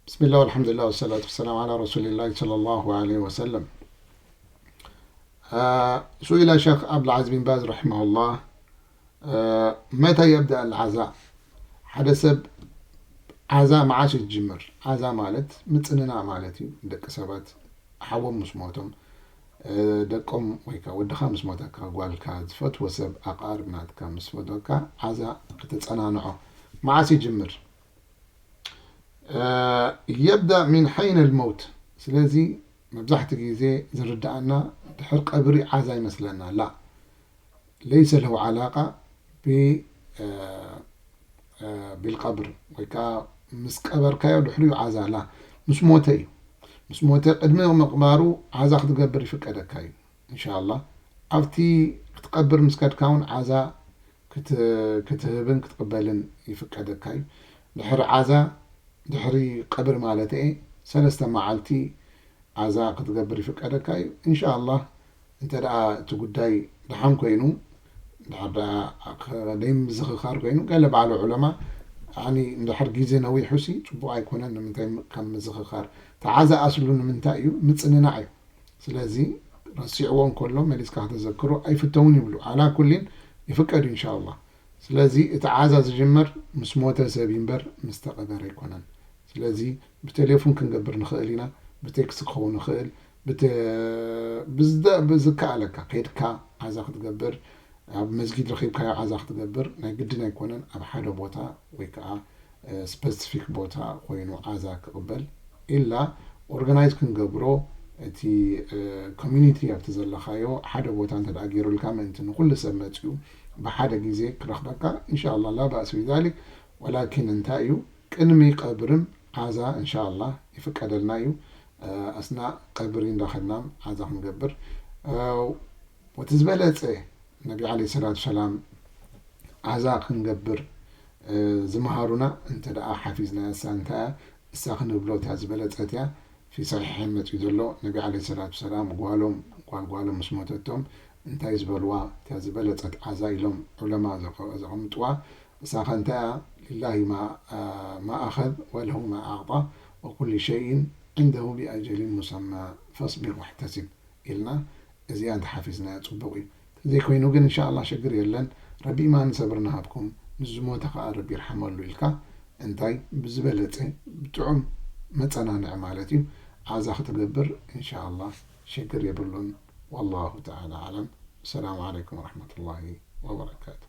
بسم الله والحمد لله والصلاة والسلام على رسول الله صلى الله عليه وسلم. آه، سئل الشيخ عبد العزيز بن باز رحمه الله، آه، متى يبدأ العزاء؟ ሓደ ሰብ ዓዛ መዓስ እዩ ዝጅምር? ዓዛ ማለት ምጽንናዕ ማለት እዩ። ደቂ ሰባት ሓዎም ምስ ሞቶም፣ እ፣ ደቆም ወይ ከዓ ወድኻ ምስ ሞተካ፣ ጓልካ፣ ዝፈትዎ ሰብ፣ ኣቃርብ ናትካ ምስ ፈቶካ፣ ዓዛ ክትጸናንዖ መዓስ ይጅምር? እ፣ يبدأ من حين الموت። ስለዚ መብዛሕትኡ ግዜ ዝርድኣና ድሕር ቀብሪ ዓዛ ይመስለና። ላ፣ ليس له علاقة ب እ፣ እ፣ بالقبر ወይ ከዓ ምስ ቀበርካዮ ድሕሪኡ ዓዛ። ላ፣ ምስ ሞተ እዩ። ምስ ሞተ ቅድሚ ምቕባሩ ዓዛ ክትገብር ይፍቀደካ እዩ። እንሻላ ኣብቲ ክትቀብር ምስ ከድካ እውን ዓዛ ክት-፣ ክትህብን ክትቕበልን ይፍቀደካ እዩ። ድሕሪ ዓዛ፣ ድሕሪ ቀብሪ ማለት እየ፣ ሰለስተ መዓልቲ ዓዛ ክትገብር ይፍቀደካ እዩ። እንሻላ እንተ ደኣ እቲ ጉዳይ ደሓን ኮይኑ፣ ድሓር ደኣ ደይ ምዝኽኻር ኮይኑ፣ ገለ ባዕሉ ዑለማ፣ ያኒ እንድሕር ግዜ ነዊሑሲ ጽቡቕ ኣይኮነን። ንምንታይ? ከም ምዝኽኻር። እቲ ዓዛ ኣስሉ ንምንታይ እዩ? ምጽንናዕ እዩ። ስለዚ ረሲዕዎ እንከሎ መሊስካ ከተዘክሮ ኣይፍተውን ይብሉ። ኣላ ኩሊን ይፍቀድ እዩ እንሻላ። ስለዚ እቲ ዓዛ ዝጅመር ምስ ሞተ ሰብ እዩ እምበር ምስ ተቐበረ ኣይኮነን። ስለዚ ብቴሌፎን ክንገብር ንኽእል ኢና፣ ብቴክስት ክኸውን ይኽእል፣ ብተ-፣ ብዝደ-፣ ብዝከኣለካ ከይድካ ዓዛ ክትገብር፣ ኣብ መስጊድ ረኺብካዮ ዓዛ ክትገብር ናይ ግድን ኣይኮነን ኣብ ሓደ ቦታ ወይ ከዓ፣ እ፣ ስፐሲፊክ ቦታ ኮይኑ ዓዛ ክቕበል ኢላ ኦርጋናይዝ ክንገብሮ፣ እቲ፣ እ፣ ኮሚኒቲ ኣብቲ ዘለኻዮ ሓደ ቦታ እንተ ደኣ ገይሩልካ ምእንቲ ንኹሉ ሰብ መጺኡ ብሓደ ግዜ ክረኽበካ፣ እንሻላ ላ ባእስ ቢዛሊክ። ወላኪን እንታይ እዩ ቅድሚ ቀብርም ዓዛ እንሻላ ይፍቀደልና እዩ። እ፣ ኣስና ቀብሪ እንዳኸድና ዓዛ ክንገብር፣ እ፣ ወቲ ዝበለጸ ነቢ ዓለይሂ ሰላቱ ሰላም ዓዛ ክንገብር፣ እ፣ ዝመሃሩና እንተ ደኣ ሓፊዝናያ፣ እሳ እንታይ እያ? እሳ ክንብሎ እታ ዝበለጸት እያ። ፊ ሰሒሐይን መጺኡ ዘሎ ነቢ ዓለይሂ ሰላቱ ሰላም ጓሎም፣ ጓል ጓሎም ምስ ሞተቶም እንታይ ዝበልዋ? እታ ዝበለጸት ዓዛ ኢሎም ዑለማ ዘቐ-፣ ዘቐምጥዋ። እሳ ኸ እንታይ እያ? ሊላሂ ማ፣ ማ ኣኸዝ ወለሁ ማ ኣዕጣ ወኩሉ ሸይን ዕንደሁ ቢኣጀሊን ሙሰማ ፈስቢር ወሕተሲብ ኢልና እዚኣ እንተሓፊዝናያ ጽቡቕ እዩ። ዘይኮይኑ ግን እንሻላ ሽግር የለን። ረቢ ኢማን ሰብሪ ንሃብኩም፣ ንዝሞተ ኸዓ ረቢ ይርሓመሉ ኢልካ እንታይ ብዝበለጸ ብጥዑም መጸናንዒ ማለት እዩ ዓዛ ክትገብር እንሻላ ሽግር የብሉን። ወላሁ ተዓላ ኣዕለም። ሰላም ዓለይኩም ወረሕመቱላሂ ወበረካቱ።